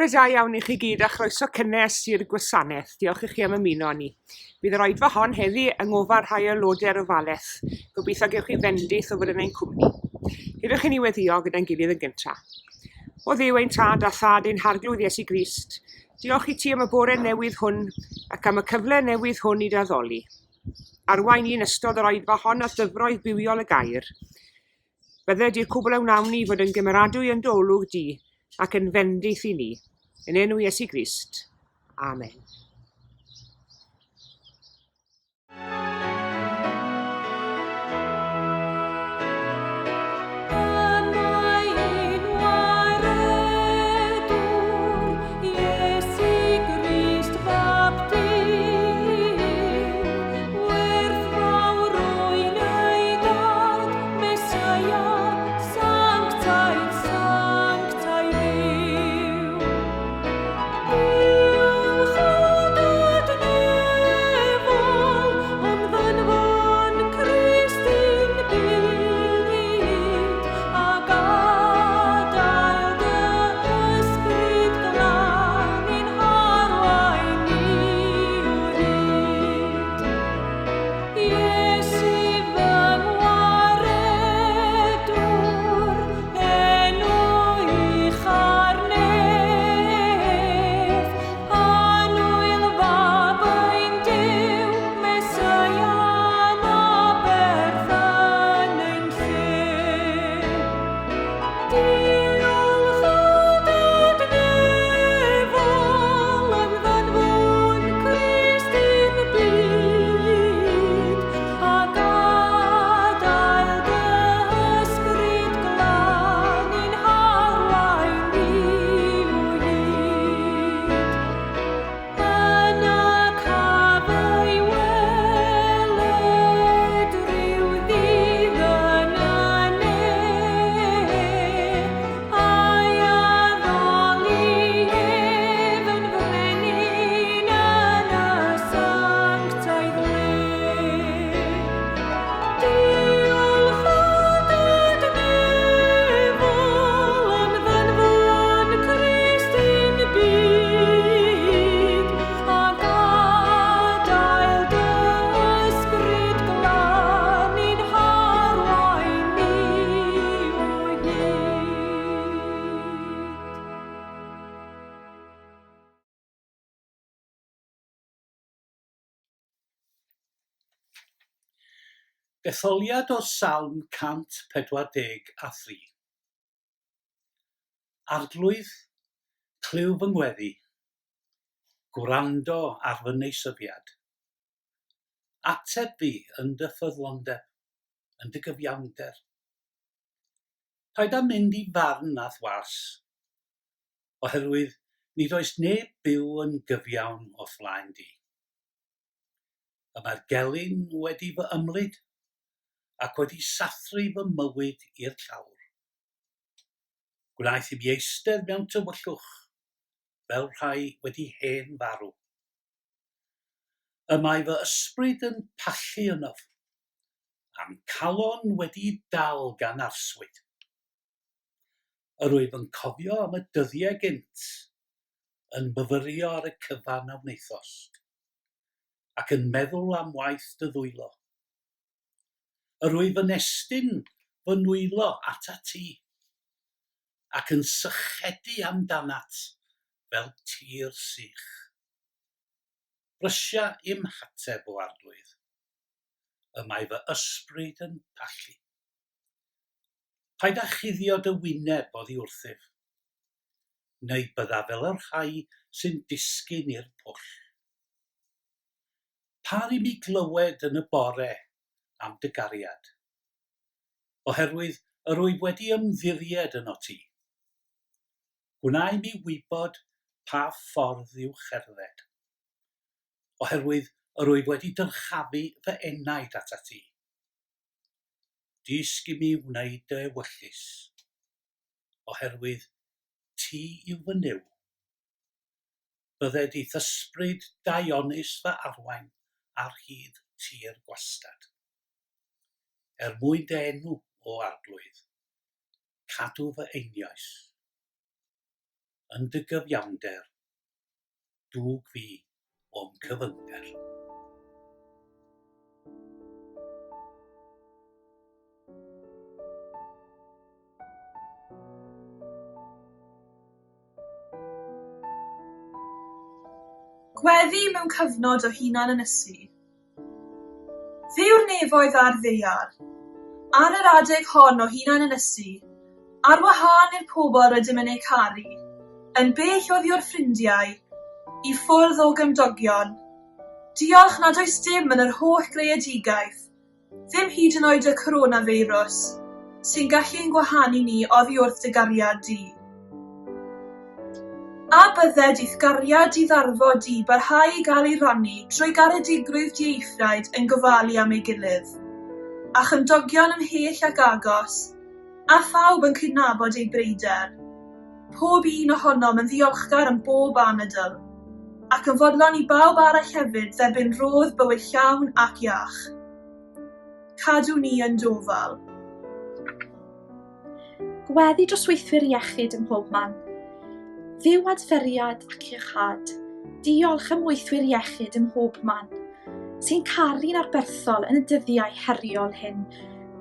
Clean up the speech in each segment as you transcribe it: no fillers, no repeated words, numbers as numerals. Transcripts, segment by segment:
Bore da iawn i chi gyd a chroeso cynnes i'r gwasanaeth. Diolch i chi am ymuno â ni. Bydd yr oedfa hon heddi yng ngofal rhai aelodau'r ofalaeth. Gobeithio gewch chi fendith o fod yn ein cwmni. Gadewch i ni weddïo gyda'n gilydd yn gyntaf. O Dduw ein Tad a Thad ein Harglwydd Iesu Grist, diolch i ti am y bore newydd hwn ac am y cyfle newydd hwn i dy addoli. Arwain ni yn ystod yr oedfa hon at ddyfroedd bywiol y gair. Bydded i'r cwbl a wnawn ni fod yn gymeradwy yn dy olwg di ac yn fendith i ni. Yn enw Iesu Grist. Amen. Detholiad o Salm 143. Arglwydd, clyw fy ngweddi, gwrando ar fy neisyfiad. Ateb fi yn dy ffyddlondeb, yn dy gyfiawnder. Paid â mynd i farn a'th was, oherwydd nid oes neb byw yn gyfiawn o'th flaen di. Y mae'r gelyn wedi fy ymlid ac wedi sathru fy mywyd i'r llawr. Gwnaeth i mi eistedd mewn tywyllwch fel rhai wedi hen farw. Y mae fy ysbryd yn pallu ynof, a'm calon wedi'i dal gan arswyd. Yr wyf yn cofio am y dyddiau gynt, yn myfyrio ar y cyfan a wnaethost, ac yn meddwl am waith dy ddwylo. Yr wyf yn estyn fy nwylo atat ti, ac yn sychedu amdanat fel tir sych. Brysia i'm hateb, O Arglwydd, y mae fy ysbryd yn pallu. Paid â chuddio dy wyneb oddi wrthyf, neu byddaf fel y rhai sy'n disgyn i'r pwll. Par i mi glywed yn y bore am dy gariad, oherwydd yr wyf wedi ymddiried ynot ti. Gwna i mi wybod pa ffordd i'w cherdded, oherwydd yr wyf wedi dyrchafu fy enaid atat ti. Dysg i mi wneud dy ewyllys, oherwydd ti yw fy Nuw. Bydded i'th ysbryd daionus fy arwain ar hyd tir gwastad. Er mwyn dy enw, O Arglwydd, cadw fy einioes. Yn dy gyfiawnder, dwg fi o'm cyfyngder. Gweddi mewn cyfnod o hunan-ynysu. Dduw'r nefoedd a'r ddaear, ar yr adeg hon o hunan-ynysu, ar wahân i'r pobl rydym yn eu caru, yn bell oddi wrth ffrindiau, i ffwrdd o gymdogion, diolch nad oes dim yn yr holl greadigaeth Ddim hyd yn oed y coronafeirws, sy'n gallu ein gwahanu ni oddi wrth dy gariad di. A bydded i'th gariad di ddarfod di barhau i gael ei rannu trwy garedigrwydd dieithriaid yn gofalu am ei gilydd, a chymdogion ymhell ac agos, a phawb yn cydnabod ei bryder. Pob un ohonom yn ddiolchgar am bob anadl, ac yn fodlon i bawb arall hefyd dderbyn rhodd bywyd llawn ac iach. Cadw ni yn d'ofal. Gweddi dros weithwyr iechyd ym mhob man. Dduw adferiad ac iachâd. Diolch am weithwyr iechyd ym mhob man, sy'n caru'n arberthol yn y dyddiau heriol hyn,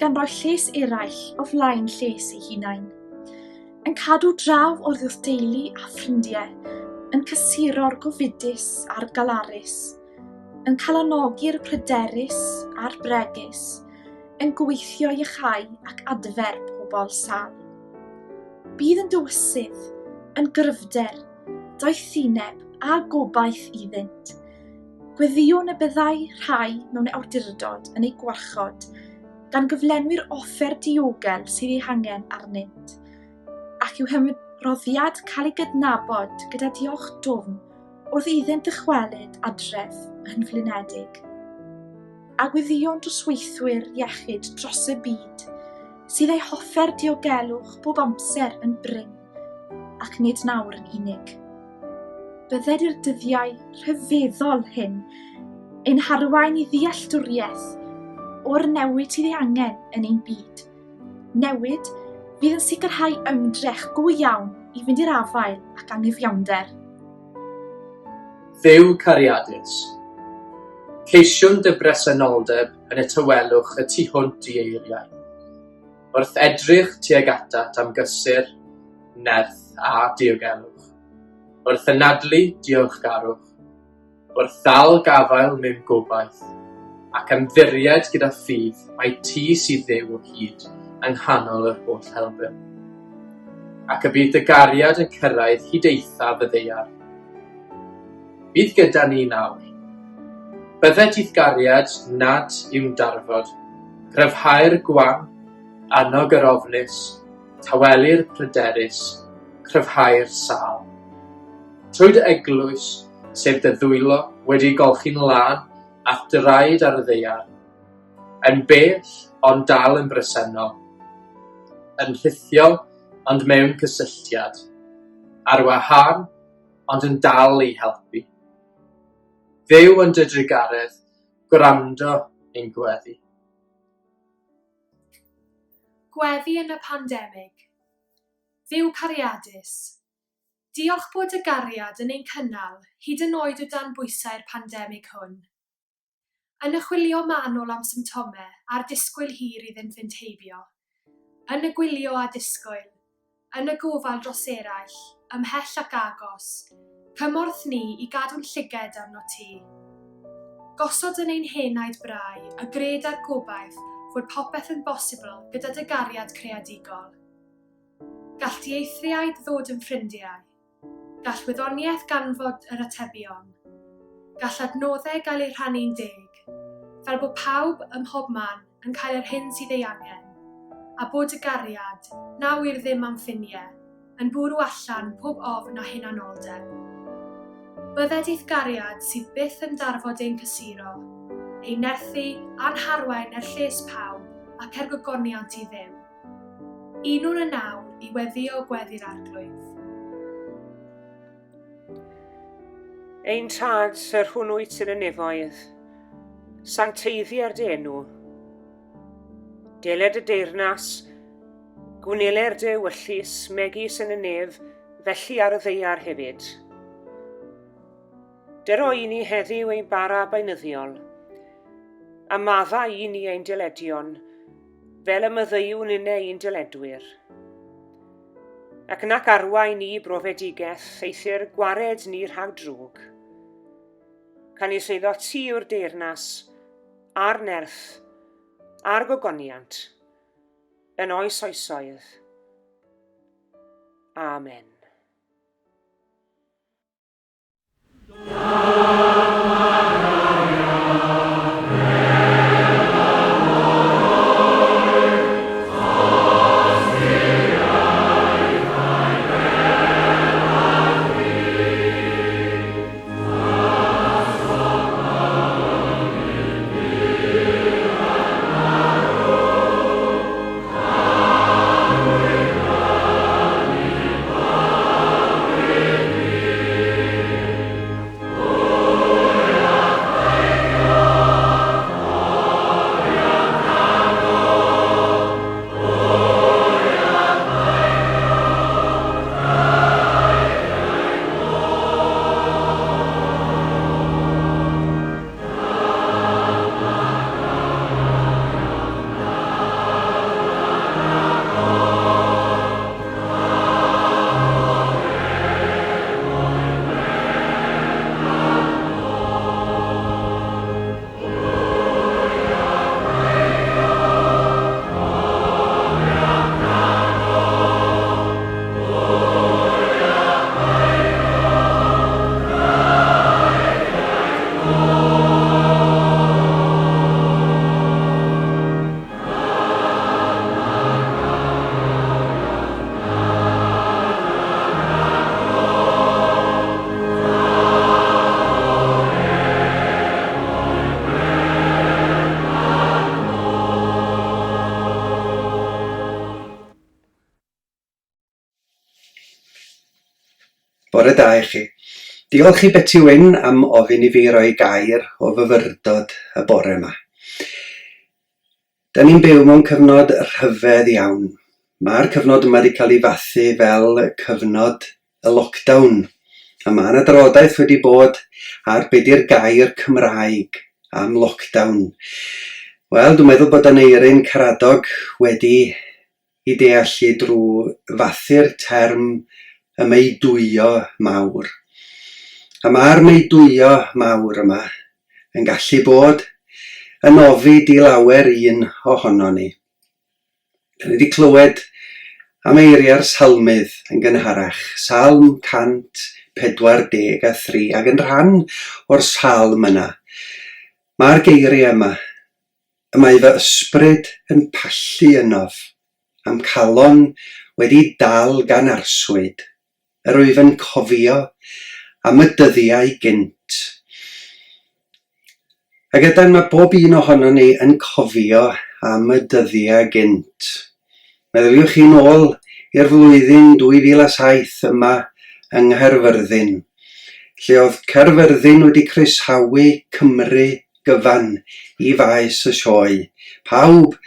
gan roi lles eraill o flaen lles eu hunain. Yn cadw draw oddi wrth deulu a ffrindiau, yn cysuro'r gofidus a'r galarus, yn calonogi'r pryderus a'r bregus, yn gweithio iachau ac adfer pobl sâl. Bydd yn dywysydd, yn gryfder, doethineb a gobaith iddynt. Gweddïwn y byddai rhai mewn awdurdod yn eu gwarchod gan gyflenwi'r offer diogel sydd ei hangen arnynt, ac i'w hymroddiad cael ei gydnabod gyda diolch dwfn wrth iddynt ddychwelyd adref yn flinedig. A gweddïwn dros weithwyr iechyd dros y byd, sydd eu hoffer diogelwch bob amser yn brin, ac nid nawr yn unig. Bydded i'r dyddiau rhyfeddol hyn ein harwain i ddealltwriaeth o'r newid sydd ei angen yn ein byd. Newid fydd yn sicrhau ymdrech go iawn i fynd i'r afael ac anghyfiawnder. Dduw cariadus, ceisiwn dy bresenoldeb yn y tawelwch y tu hwnt i eiriau. Wrth edrych tuag atat am gysur, nerth a diogelwch. Wrth anadlu diolchgarwch. Wrth ddal gafael mewn gobaith, ac ymddiried gyda ffydd mai ti sydd Dduw o hyd yng nghanol yr holl helbul. Ac y bydd dy gariad yn cyrraedd hyd eithaf y ddaear. Bydd gyda ni nawr. Bydded i'th gariad nad yw'n darfod, cryfhau'r gwan, annog yr ofnus, tawelu'r pryderus, cryfhau'r sâl. Trwy dy eglwys, sef dy ddwylo wedi eu golchi'n lân a'th draed ar y ddaear, yn bell ond dal yn bresennol, yn rhithiol ond mewn cysylltiad, ar wahân ond yn dal i helpu. Dduw yn dy drugaredd, gwrando ein gweddi. Gweddi yn y pandemig. Dduw cariadus, diolch bod dy gariad yn ein cynnal hyd yn oed o dan bwysau'r pandemig hwn. Yn y chwilio manwl am symptomau a'r disgwyl hir iddynt fynd heibio. Yn y gwylio a disgwyl. Yn y gofal dros eraill, ymhell ac agos. Cymorth ni i gadw'n llyged arnot ti. Gosod yn ein henaid brau y gred a'r gobaith fod popeth yn bosibl gyda dy gariad creadigol. Gall dieithriaid ddod yn ffrindiau. Gall wyddoniaeth ganfod yr atebion. Gall adnoddau gael eu rhannu'n deg, fel bod pawb ym mhob man yn cael yr hyn sydd ei angen, a bod y gariad, na ŵyr ddim am ffiniau, yn bwrw allan pob ofn a hunanoldeb. Bydded i'th gariad sydd byth yn darfod ein cysuro, ein nerthu a'n harwain er lles pawb ac er gogoniant i Dduw. Unwn yn awr i weddïo gweddi'r Arglwydd. Ein Tad, yr hwn wyt yn y nefoedd, sancteiddier dy enw. Deled y deyrnas, gwneler dy ewyllys, megis yn y nef, felly ar y ddaear hefyd. Dyro i ni heddiw ein bara beunyddiol, a madda i ni ein dyledion, fel y myddeuwn inne i'n dyledwyr. Ac nac arwain ni brofedigaeth, eithr gwared ni rhag drwg. Canys eiddo ti yw'r deyrnas, a'r nerth, a'r gogoniant, yn oes oesoedd. Amen. Bore da i chi. Diolch i Beti Wyn am ofyn i fi roi gair o fyfyrdod y bore yma. Da ni'n byw mewn cyfnod rhyfedd iawn. Mae'r cyfnod yma wedi cael ei fathu fel cyfnod y lockdown, a mae yna drafodaeth wedi bod ar be di'r gair Cymraeg am lockdown. Wel, dwi'n meddwl bod Aneurin Caradog wedi i deallu drwy fathu'r term y meudwyo mawr. A mae'r meudwyo mawr yma yn gallu bod yn ofid i lawer un ohonon ni. Da ni wedi clywed am eiriau'r salmydd yn gynharach, Salm 143, ac yn rhan o'r salm yna, mae'r geiriau yma, Y mae fy ysbryd yn pallu ynof, a'm calon wedi dal gan arswyd, yr wyf yn cofio am y dyddiau gynt. Ac ydan, mae bob un ohonon ni yn cofio am y dyddiau gynt. Meddyliwch chi'n ôl i'r flwyddyn 2007 yma yng Nghaerfyrddin, lle oedd Caerfyrddin wedi croesawu Cymru gyfan i faes y sioe, pawb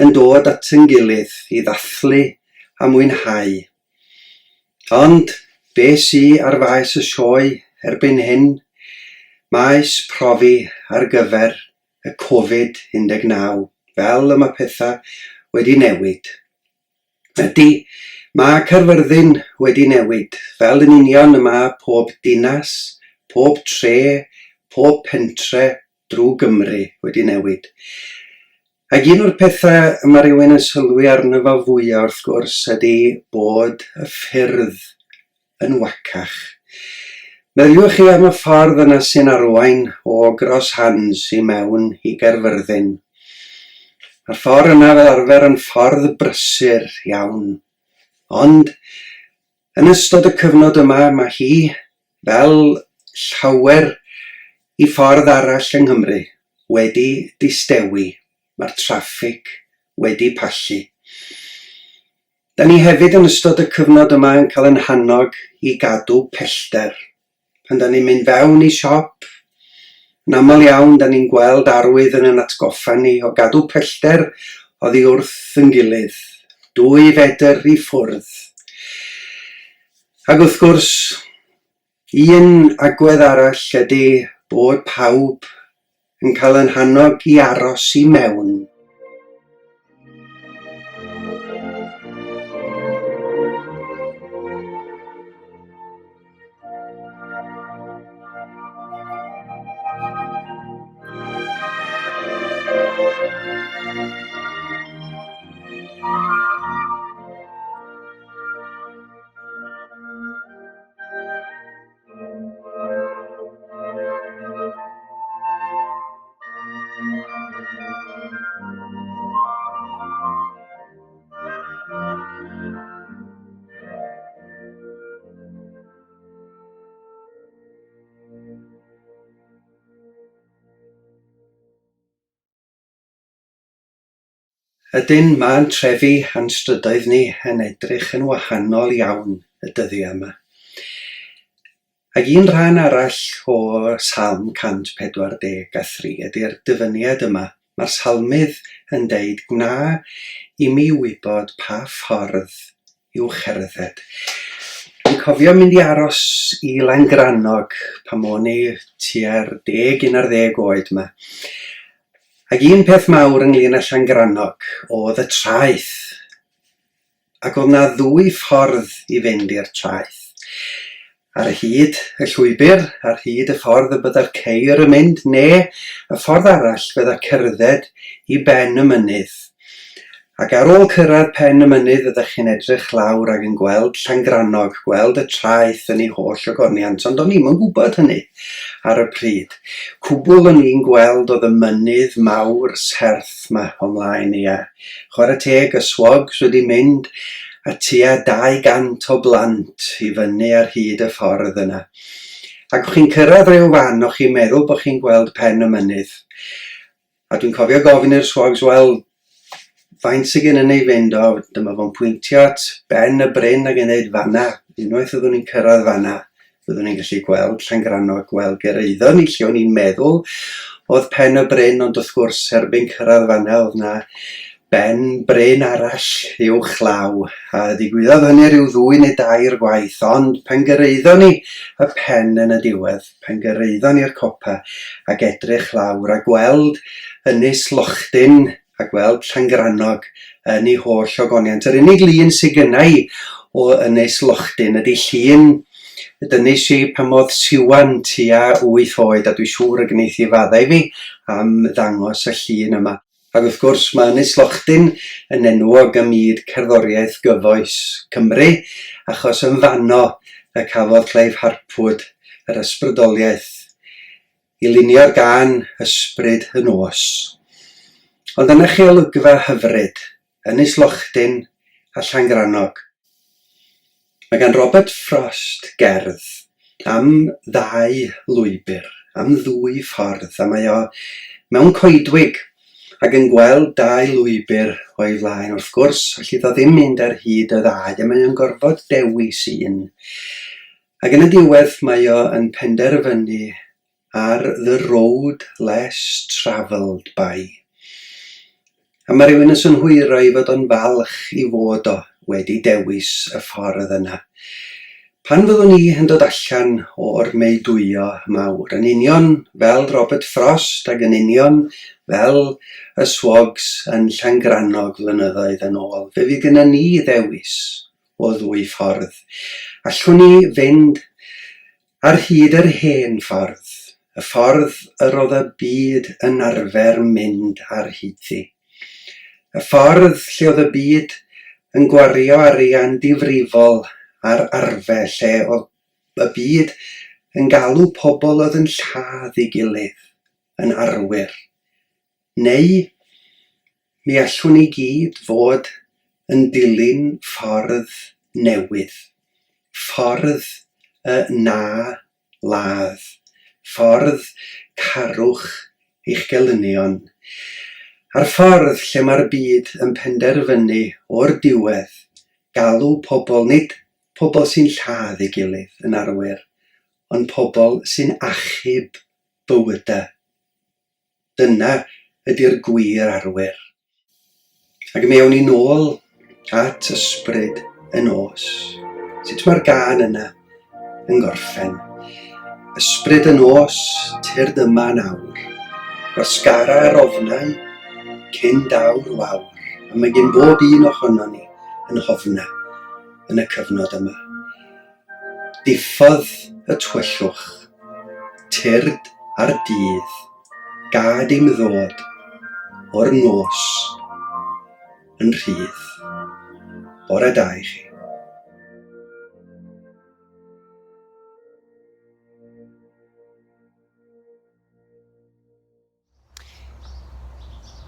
yn dod at yn gilydd i ddathlu a mwynhau. Ond be sy ar faes y sioe erbyn hyn? Maes profi ar gyfer y Covid 19, fel y mae pethau wedi newid. Ydy, mae Caerfyrddin wedi newid, fel yn union y mae pob dinas, pob tre, pob pentre drwy Gymru wedi newid. Ac un o'r pethau y mae rhywun yn sylwi arno fo fwyaf wrth gwrs ydy bod y ffyrdd yn wacach. Meddyliwch chi am y ffordd yna sy'n arwain o Gross Hands i mewn i Gaerfyrddin. Mae'r ffordd yna fel arfer yn ffordd brysur iawn. Ond yn ystod y cyfnod yma mae hi, fel llawer i ffordd arall yng Nghymru, wedi distewi. Mae'r traffig wedi pallu. Da ni hefyd yn ystod y cyfnod yma yn cael yn hannog i gadw pellter. Pan da ni'n mynd fewn i siop, yn aml iawn da ni'n gweld arwydd yn yn atgoffa ni o gadw pellter oddi wrth yn gilydd, 2 fedr i ffwrdd. Ac wrth gwrs, un agwedd arall ydy bod pawb yn cael yn hannog i aros i mewn. Ydyn, ma'n trefi a'n strydoedd ni yn edrych yn wahanol iawn y dyddiau yma. Ac un rhan arall o Salm 143 ydy'r dyfyniad yma. Mae'r salmydd yn deud, Gwna i mi wybod pa ffordd i'w cherdded. Dwi'n cofio mynd i aros i Langrannog pan o'n i tua'r 10, 11 oed 'ma. Ac un peth mawr ynglyn â Llangrannog oedd y traeth. Ac oedd 'na ddwy ffordd i fynd i'r traeth. Ar hyd y llwybr, ar hyd y ffordd y bydda'r ceir yn mynd, neu y ffordd arall fydda cerdded i ben y mynydd. Ac ar ôl cyrraedd pen y mynydd fyddech chi'n edrych lawr ac yn gweld Llangrannog, gweld y traeth yn ei holl ogoniant, ond o'n i'm yn gwybod hynny ar y pryd. Cwbl o'n i'n gweld oedd y mynydd mawr serth 'ma o mlaen i a chwarae teg y swogs wedi mynd a tua 200 o blant i fyny ar hyd y ffordd yna. Ac o'ch chi'n cyrraedd rhyw fan, o'ch chi'n meddwl bod chi'n gweld pen y mynydd. A dwi'n cofio gofyn i'r swogs, wel, faint sydd gen i fynd? O, dyma fo'n pwyntio at ben y bryn ac yn dweud fanna. Unwaith fyddwn ni'n cyrraedd fanna, fyddwn ni'n gallu gweld Llangrannog, gweld Gyrhaeddon ni lle o'n i'n meddwl oedd pen y bryn, ond wrth gwrs, erbyn cyrraedd fanna, oedd na ben bryn arall uwchlaw. A ddigwyddodd hynny rhyw ddwy neu dair gwaith, ond pan gyrhaeddon ni y pen yn y diwedd, Pan gyrhaeddon ni'r copa ac edrych lawr a gweld Ynys Lochtyn a gweld Llangrannog yn ei holl ogoniant. Yr unig lun sy gynna i o Ynys Lochtyn ydy llun y dynnis i pan oedd Siwan tua wyth oed a dwi siŵr y gneith hi faddau fi am ddangos y llun yma. Ac wrth gwrs, mae Ynys Lochtyn yn enwog ym myd cerddoriaeth gyfoes Cymru, achos yn fanno y cafodd Clive Harpwood yr ysbrydoliaeth i lunio'r gân Ysbryd y Nos. Ond dyna chi olygfa hyfryd, Ynys Lochtyn a Llangrannog. Mae gan Robert Frost gerdd am ddau lwybr, am ddwy ffordd, a mae o mewn coedwig ac yn gweld dau lwybr o'i flaen. Wrth gwrs, allith o ddim mynd ar hyd y ddau, a mae o'n gorfod dewis un. Ac yn y diwedd mae o yn penderfynu ar The Road Less Travelled By. A mae rhywun yn synhwyro ei fod o'n falch i fod o wedi dewis y ffordd yna. Pan fyddwn ni yn dod allan o'r meudwyo mawr, yn union fel Robert Frost ac yn union fel y Swogs yn Llangrannog flynyddoedd yn ôl, fe fydd gyda ni ddewis o ddwy ffordd. Allwn ni fynd Ar hyd yr hen ffordd, y ffordd yr oedd y byd yn arfer mynd ar hyd-ddi. Y ffordd lle oedd y byd yn gwario arian difrifol ar arfe, lle oedd y byd yn galw pobl oedd yn lladd ei gilydd yn arwyr. Neu, mi allwn ni gyd fod yn dilyn ffordd newydd, ffordd y na ladd, ffordd carwch eich gelynion, a'r ffordd lle mae'r byd yn penderfynu o'r diwedd galw pobl, nid pobl sy'n lladd ei gilydd yn arwyr, ond pobl sy'n achub bywydau. Dyna ydy'r gwir arwyr. Ac mi awn ni nôl at ysbryd y nos. Sut mae'r gân yna yn gorffen? Ysbryd y nos, tyrd yma nawr. Gwasgara yr ofnau cyn daw'r wawr. A mae gen bob un ohonon ni yn hofna yn y cyfnod yma. Diffodd y tywyllwch, tyrd a'r dydd, gad i'm ddod o'r nos yn rhydd. Bore da i chi.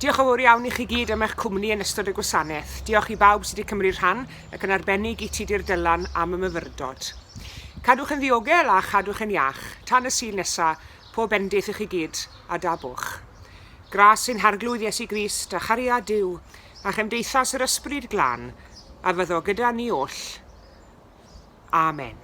Diolch yn fawr iawn i chi gyd am eich cwmni yn ystod y gwasanaeth. Diolch i bawb sydd wedi cymryd rhan ac yn arbennig i Tudur Dylan am y myfyrdod. Cadwch yn ddiogel a chadwch yn iach. Tan y Sul nesa, pob bendith i chi gyd a da boch. Gras ein Harglwydd Iesu Grist a chariad Duw a chymdeithas yr Ysbryd Glân a fyddo gyda ni oll. Amen.